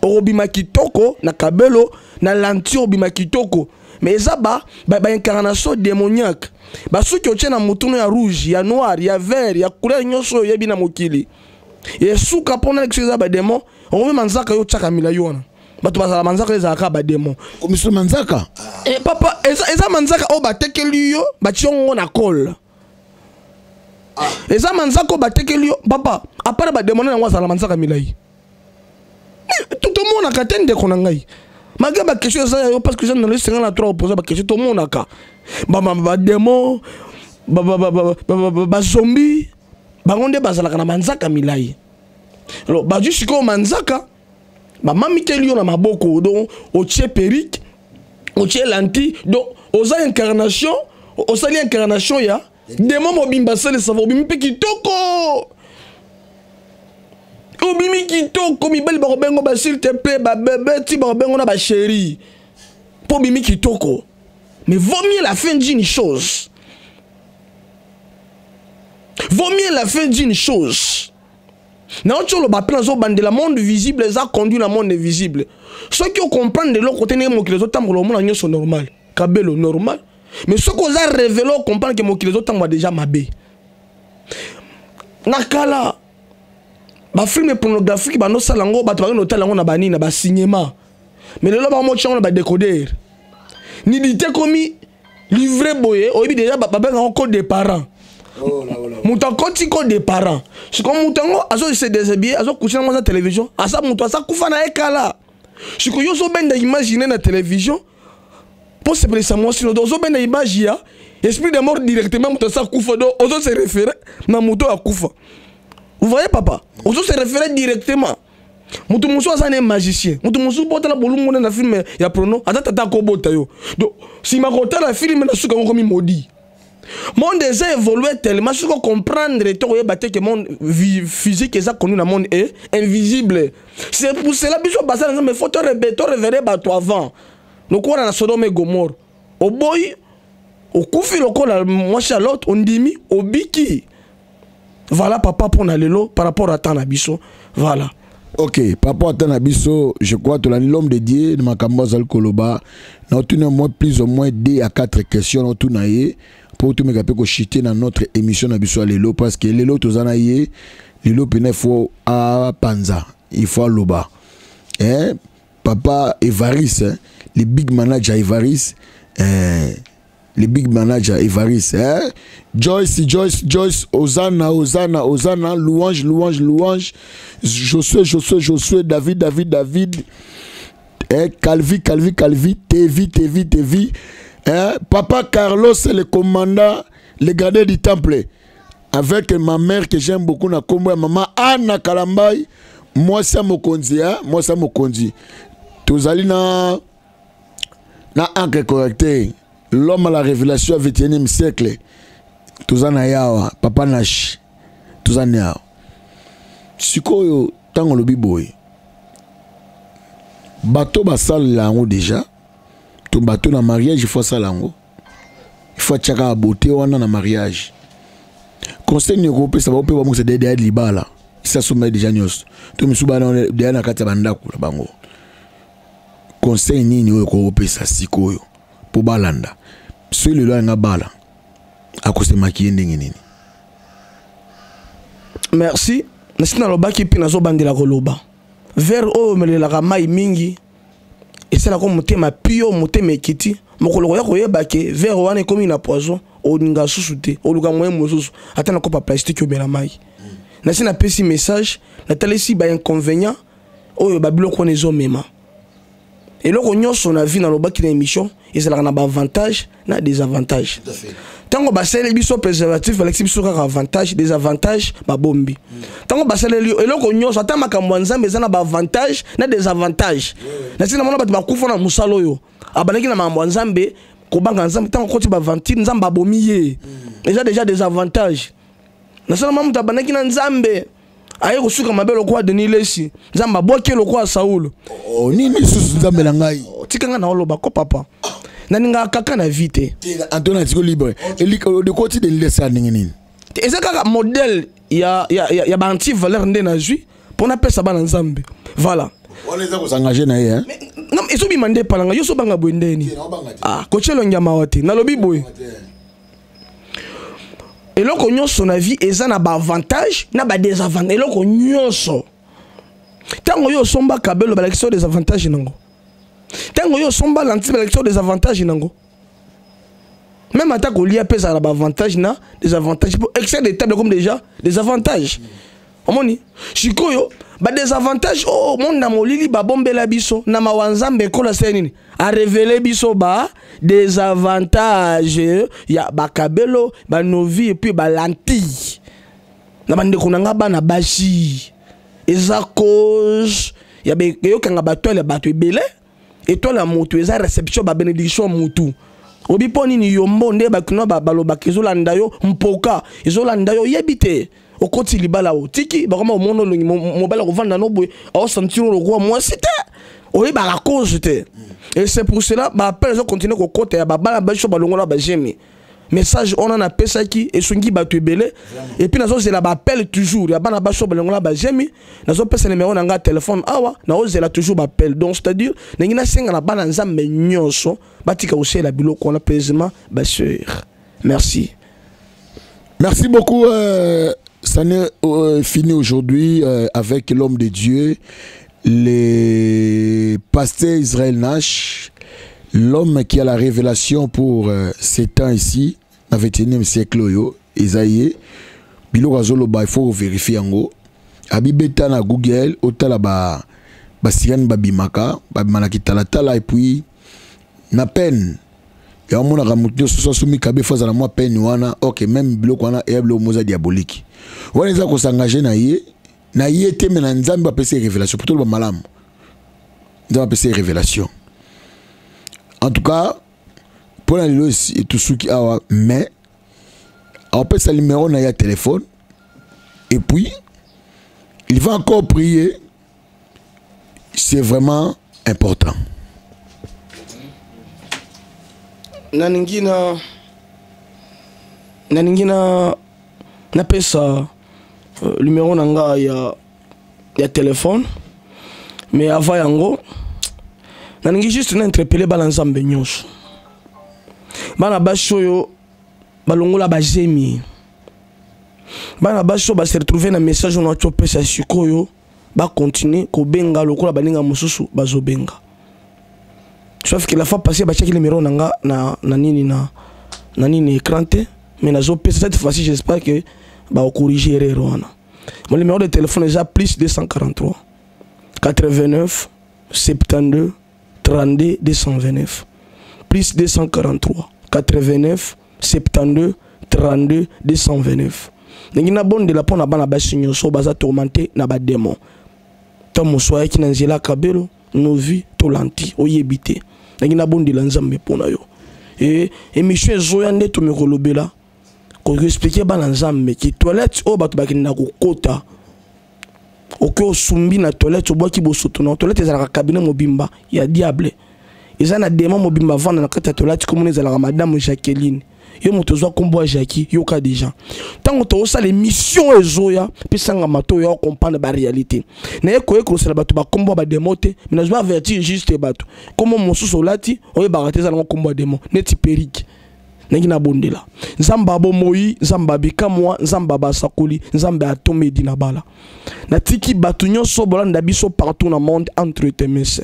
Okobima kitoko na kabelo na lentille, obima kitoko, mais eza ba baincarnation ba démoniaque. Basuki otie na motuno ya rouge, ya noir, ya vert, ya couleur nyonso oyo oyebi na mokili, esuka mpona biso eza badémon. Okomi manzaka, yo otiaka milai wana, bato bazala manzaka, ezalaka badémon. Komiso manzaka. E, papa, eza manzaka oyo batekeli yo, batie yango na kole. Eza manzaka oyo batekeli yo, papa. Apart badémon yango, azala manzaka milai, tomonaka te. Ndeko na ngai, malgré baquestion eza ya yo, parce que eza na esenga na droit oposer baquestion. Tomonaka badémon, bazombi, bango nde bazalaka na manzaka milai. Alors bazwi sikoyo manzaka, bamamiteli yo na maboko, donc otie perruque, otie lentille, donc oza incarnation, osali incarnation ya démon mobimba. Asalisa obimi mpe kitoko, obimi kitoko, mibali bakobengo ba s'il te plaît, babebe ti bakobengo na bachéri mpo obimi kitoko. Mais vaut mieux la fin d'une chose, vaut mieux la fin d'une chose. Nauti oloba mpe nazobandela: monde visible eza conduit na monde invisible. Soki ocomprendre eloko te, ndenge mokili ezotambola, omona nyonso normal, kabelo normal. Mais soki oza révélé, ocomprendre ke mokili ezotambola déjà mabe. Na kala, bafilm pornographique bandosala yango, bato bakende kotala yango na banini, na bacinéma. Mais lelo bamotia yango na badécoder. Nudité komi livre boye, oyebi déjà, babenga yango code de parent. Moto akoti code de parent, sikoyo moto yango azose déshabiller, azocoucher nango aza télévision, aza moto aza kufa na ye kala. Sikoyo yo ozobenda imagine na télévision mpo sepelisa mwasi no, donc ozobenda image ya esprit de mort directement, moto aza kufa. Donc ozo se référer na moto oyo akufa. Vous voyez, papa, ozo se référer directement. Moto mosusu aza ne magicien, moto mosusu mpo otala bolungu nde na film ya porno, aza tata akobota yo. Donc nsima kotala film, na suka yango komi maudit. Monde eza évolué tellement, soki comprendre te, koyeba te ke monde physique eza connu na monde e invisible. C'est pour cela biso baza na Nzambe, faut torévéler bato avant. Lokola na Sodome et Gomorrhe, oboyi, okufi lokola mwasi ya Lot, ondimi, obiki. Voilà, papa, mpona lelo par rapport à temps na biso, voilà. Ok, par rapport à temps na biso, je crois tolandi l'homme de Dieu na makambo azali koloba. Na otuna moi plus ou moins deux à quatre questions na otuna ye mpo tomeka mpe kochuter na notre émission na biso ya lelo, parce que lelo toza na ye lelo mpena, il faut apanza, il faut aloba. eh, papa Evaris eh, le big manager Evaris eh, le big manager Evaris eh? Joyce Joyce Joyce Hosanna Hosanna Hosanna louange louange louange Josué Josué Josué David David David eh, Calvi Calvi Calvi Tevi Tevi Tevi eh, Papa Carlos le commandant le gardien du temple avec ma mère que j'aime beaucoup na kombo ya mama Anna Kalambai mwasi ya mokonzi eh? mwasi ya mokonzi tozali na na encre correcteur l'homme à la révélation ya 21e siècle toza na yawa papa nash toza na yawa sikoyo ntango olobi boye bato basalela yango deja to bato na mariage ifo asala yango ifo atiaka beauté wana na mariage conseil nini okopesa bango mpe bamokisa deya libala esi asomba deja nyonso to misusu bana deya na kati ya bandako na bango conseil nini oyo okopesa sikoyo mpo balanda soki lelo alinga bala akosemaki ye ndenge nini merci nasi nalobaki mpe nazobandela koloba verre oyo omelelaka mai mingi esalaka motema pio motema ekiti mokolo koya koyeba ke verre wana ekomi na poison olinga susu te oluka moyen mosusu ata na kopa plastique omela mai nasi napesi message natalisi ba inconvénient oyo babiloko wana ezomema eloko nyonso na vie nalobaki na émission ezalaka na baavantage na désavantage ntango basaleli biso préservatif balakisi biso kaka avantage désavantage babombi ntango basaleli eloko nyonso ata makambo ya nzambe eza na baavantage na désavantage nasi namona bato bakufa na mosala oyo abandaki na makambo ya nzambe kobanga nzambe ntango akoti baventire nzambe abomi ye eza déjà désavantage nasalama moto abandaki na nzambe aye kosuka mabe lokola denis lesi nzambe abwaki ye lokola saulo oh, nini lisusu nzambe na ngai oh, tika ngai naoloba ko papa nalingaka kaka na vie te antone atiko libre odekoti denis lesi ya ndenge nini eza kaka modèle ya, ya, ya, ya baanti valeur nde nazwi mpo napesa bana nzambe voilà wana eza kosengage na ye ezobima nde epalanga yo ozobanga boye ndeni ah, kotia elongi ya mawa te nalobi boye eloko nyonso na vie eza na baavantage na badesavantage eloko nyonso ntango yo osomba kabelo balakisi yo desavantage nango ntango yo osomba lentille balakisi yo desavantage nango même ata kolia mpe ezala na baavantage na desavantage mpo excès de table comme déjà desavantage omoni sikoyo badesavantage oyo oh, monde na molili babombela biso na mawa nzambe ekolo asali nini arevele biso ba desavantage ya bakabelo banovi epuis balentille na bandeko na nga bana basi eza cause ya eyokanga batoile ya bato ebele etoile ya motu eza reception ba benediction ya motu obi mpo nini yombo nde bakinois balobaka ezolanda yo mpoka ezolanda yo oyebi te okoti libala otiki bakoma omona olongi mobali akovanda no boye aosentir lokola mwasi te oyebaka cause te et c'est pour cela baappel ezocontinue kokota ya babala biso balongola bagemi message wana napesaki esungi bato ebele epuis nazozela baappel toujours ya bana basi oyo balongola bazemi nazopesa numero na ngai telefone awa naozela toujours baappel donc c'est à dire ndenge nasenga na bana nzambe nyonso batika kosalela biloko wana président baseur merci merci beaucoup euh, ça n'est euh, fini aujourd'hui euh, avec l'homme de Dieu le pasteur Israël Nash l'homme qui a la révélation pour euh, ces temps ici na 21e siècle oyo eza ye biloko azoloba il faut vérifier yango abibeta na google otala ba basirene babimaka babima na kitalatala et puis na peine ya omonaka moto nyonso so asombi kabe fo azala mwa peine wana ok meme biloko wana eya biloko moza diabolique wana eza kosengage na ye na ye te me na nzambe apesi ye révélation po toloba malamu nzambe apesi ye révélation en tout cas mpo na lelo tosuki awa mais apesa numéro na ye ya téléphone et puis il va encore prier c'est vraiment important nalingi na nalingi na napesa euh, numéro na nga ya, ya telefone mais avant yango nalingi juste na interpele bana nzambe nyonso bana basi oyo balongola bazemi bana basi oyo base retrouve na message oyo nauti opesa sikoyo. Bacontinue kobenga lokola baninga mosusu bazobenga. Sauf que la fois passée, batiaki numéro na nga na, na nini na, na nini écran te, mais nazopesa cette fois-ci, j'espère que bakocorrige erreur wana. Mon numéro de téléphone eza plus 243 89 72 32 229, plus 243 89 72 32 229. Ndenge nabondela mpo na bana basi nyonso baza tourmenté na badémon, to mosu ayaki na nzela kabelo novi tolanti, oyebi te. Ndenge nabondela Nzambe mpo na yo, e émission ezoya nde tomi kolobela, koexpliquer bana Nzambe ki toilette oyo bato bakendaka kokota. Oke osumbi na toilette, obwaki bosoto na toilette, ezalaka cabinet mobimba ya diable, eza na démon mobimba vanda na kati ya toilette. Komona ezalaka Madame Jacqueline. Yo moto ozwa nkombo ya Jacki, yoka déjà ntango tozosala émission ezoya, pesanga mato oyo comprendre baréalité. Naye koye kosala bato bakombo ya badémon te, mais nazwa avertir juste bato. Kombo mosusu olati, oyebaka te eza nango kombo ya démon, neti perike. Ndenge nabondela, Nzambe abomoi, Nzambe abikamwa, Nzambe abasakoli, Nzambe atomedi na bala. Natiki bato nyonso bolanda biso partout na monde entre tes mains.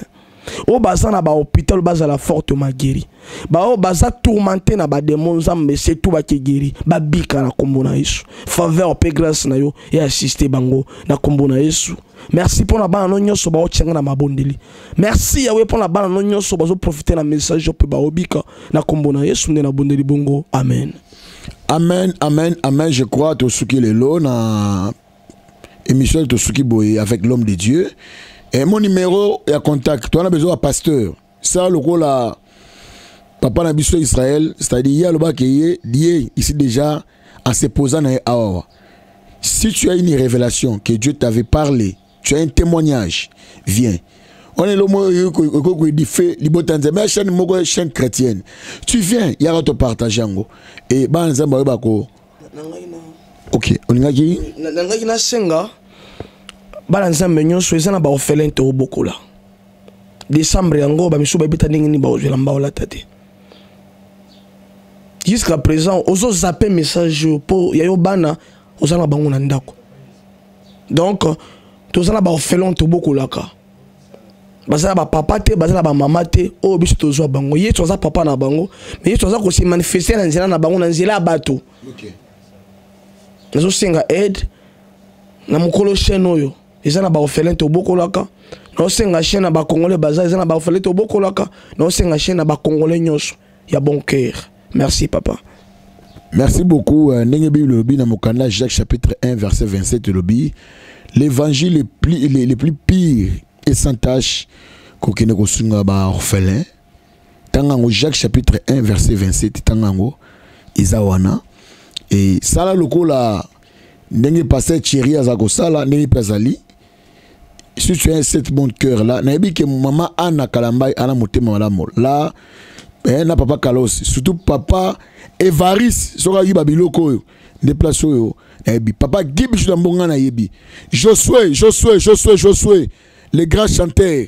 Oyo baza na bahôpital bazala fortement guéri, baoyo baza tourmenté na badémon, Nzambe surtout bake guéri, babika na nkombo na Yesu. Faveur mpe grâce na yo eassiste bango na nkombo na Yesu. Merci mpo na bana no nyonso baotianga na mabondeli. Merci Yawe mpo na bana no nyonso bazoprofite na message mpe baobika na nkombo na Yesu nde nabondeli bongo, amen. Amen, amen, amen. Je crois tosuki lelo na émission, tosuki boye avec l'homme de Dieu. Et mon numéro ya contact, toza na besoin ya pasteur. Ça lokola papa na biso Israël, c'est-à-dire ye alobaki ye die ici déjà en se posant na ye awa. Si tu as une révélation que Dieu t'avait parlé, tu as un témoignage, viens. On est le oyo fait libota Nzambe, chaîne moko, chaîne chrétienne. Tu viens, yaka to partager yango et bana Nzambe oyo bako. Ok, olingaki? Nangaki nasenga bana Nzambe nyonso, eza na baorphelin te obokola. Décembre yango, bamisu babeta ndenge nini baozwela mbaolata te. Jusqu'à présent ozozape message oyo mpo ya yo bana oza na bango na ndako. Donc toza na baorphelin tobokolaka, baza na bapapa te, baza na bamama te. Oyo biso tozwa bango, Yesu aza papa na bango, mais Yesu aza kose manifester na nzela na bango, na nzela ya bato. Nazosenga aide na mokolo chaîne oyo, eza na baorphelin tobokolaka. Naosenga chaîne na bacongolais baza, eza na baorphelin tobokolaka. Naosenga chaîne na bacongolais nyonso ya bon cœur. Merci papa. Merci beaucoup. Ndenge Bible elobi na mokanda Jacques chapitre 1 verset 27, elobi l'évangile le plus pire et sans tache, kokende kosunga baorphelin. Tanga yango, Jacques chapitre 1 verset 27, tanga yango, eza wana. E sala lokola ndenge pasteur Thierry aza kosala, ndenge mpe azali. Si tu as cette bon cœur là, nayebi ke mama Anna Kalambai ana motema malamu là, na papa Kalos, surtout papa Evaris, soki ayiba biloko oyo nde place oyo nayebi papa Guy Bisu na mbonga, nayebi Josué, Josué, Josué, Josué le grand chanteur.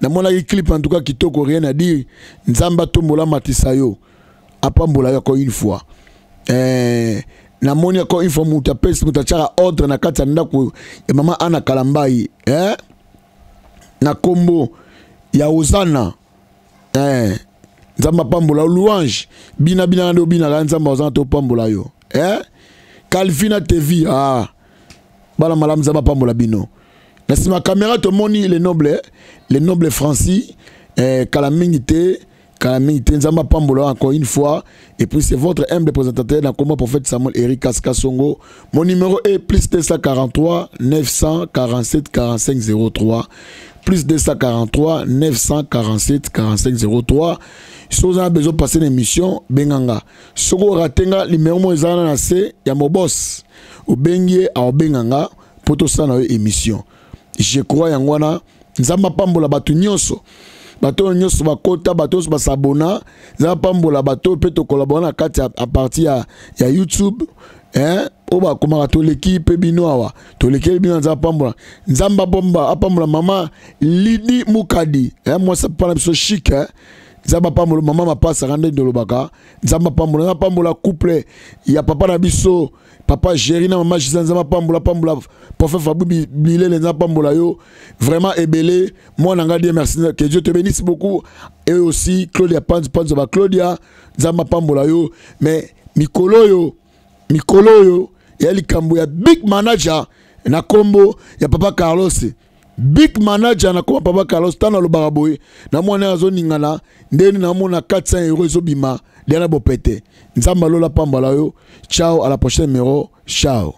Namonaki clip, en tout cas kitoko, rien à dire. Nzambe atombola, matisa yo, apambola yo encore une fois. Namoni encore une fois moto apesi, moto atiaka ordre na kati ya ndako ya mama Ana Kalambai, na nkombo ya Ozana. Nzambe apambola. Louange bina bina nde obinaka, Nzambe Ozana topambola yo. Calvina TV, ah, bana malamu, Nzambe apambola bino. Na nsima caméra tomoni le noble Francis, kala mingi te, kala mingi te. Nzambe apambola encore une fois. Et puis c'est votre humble présentateur na kombo prophète Samuel Eric Kaskasongo. Mon numéro est plus 243 947 45 03, plus 243 947 45 03. Soki oza na besoin passer na émission, benganga. Soki orater nga, numéro mo eza wana na se ya mobos, obengi ye, aobenganga mpo tosala na yo émission. Je crois yango wana. Nzambe apambola bato nyonso, bato oyo nyonso bakota, bato nyonso basabona. Nzambe apambola bato oyo mpe tokolabora na kati ya à partir ya YouTube, hein? Oyo bakomaka toleki mpe bino awa, tolekeli bino. Nzambe apambola, Nzambe apambola mama Lidi Mukadi, hein? Mwasi papa na biso chic, hein? Nzambe apambola mama mapasaka nde ndolobaka. Nzambe apambola, nzambe apambola couple ya papa na biso papa Jerry na mama Gisèle. Nzambe apambola, pambola prophète Fabou Bilele, nzambe apambola yo vraiment ebele. Mwana nga Dieu merci, que Dieu te bénisse beaucoup. Et aussi Claudia Panz Panz ba Claudia, nzambe apambola yo. Mais mikolo yo, mikolo yo ya likambo ya big manager na kombo ya papa Carlos, big manager na kombo papa Carlos. Tana alobaka boye na mwana azoningana ndeni namona 400 euros ezobima diana bopete. Nzambe alola pambola yo. Ciao, à la prochaine numéro. Ciao.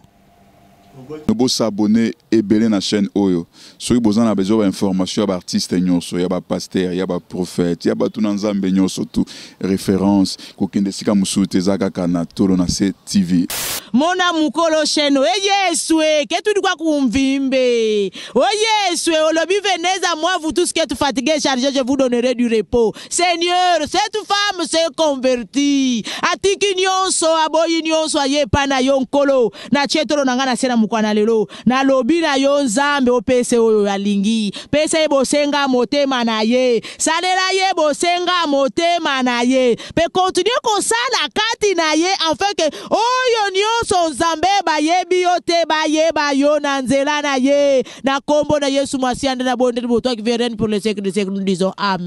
Bosabone ebele na chaîne oyo soki boza na besoin ba information ya baartiste nyonso, ya bapaster, ya baprophète, ya bato na Nzambe nyonso, tout référence kokende esika mosusu te, eza kaka na Tolo na Se TV. Mona mukolo sheno e Yesu e ke tudi kwa kumvimbe o Yesu e olobi venez à moi, vous tous qui êtes fatigués, chargés, je vous donnerai du repos. Seigneur, cette femme s'est convertie, atiki nyonso, aboyi nyonso, aye epai na yo Nkolo. Natie tolo na ngai na se na mokwana lelo, nalobi na yo Nzambe, opese oyo alingi, pesa ye bosenga motema na ye, salela ye bosenga motema na ye, mpe continue kosala kati na ye, afin ke oyo nyonso Nzambe bayebi yo te bayeba yo na nzela na ye. Na kombo na Yesu Masiya nde nabondeli, botwaki verene pour le siècle de siècle, nous disons amen.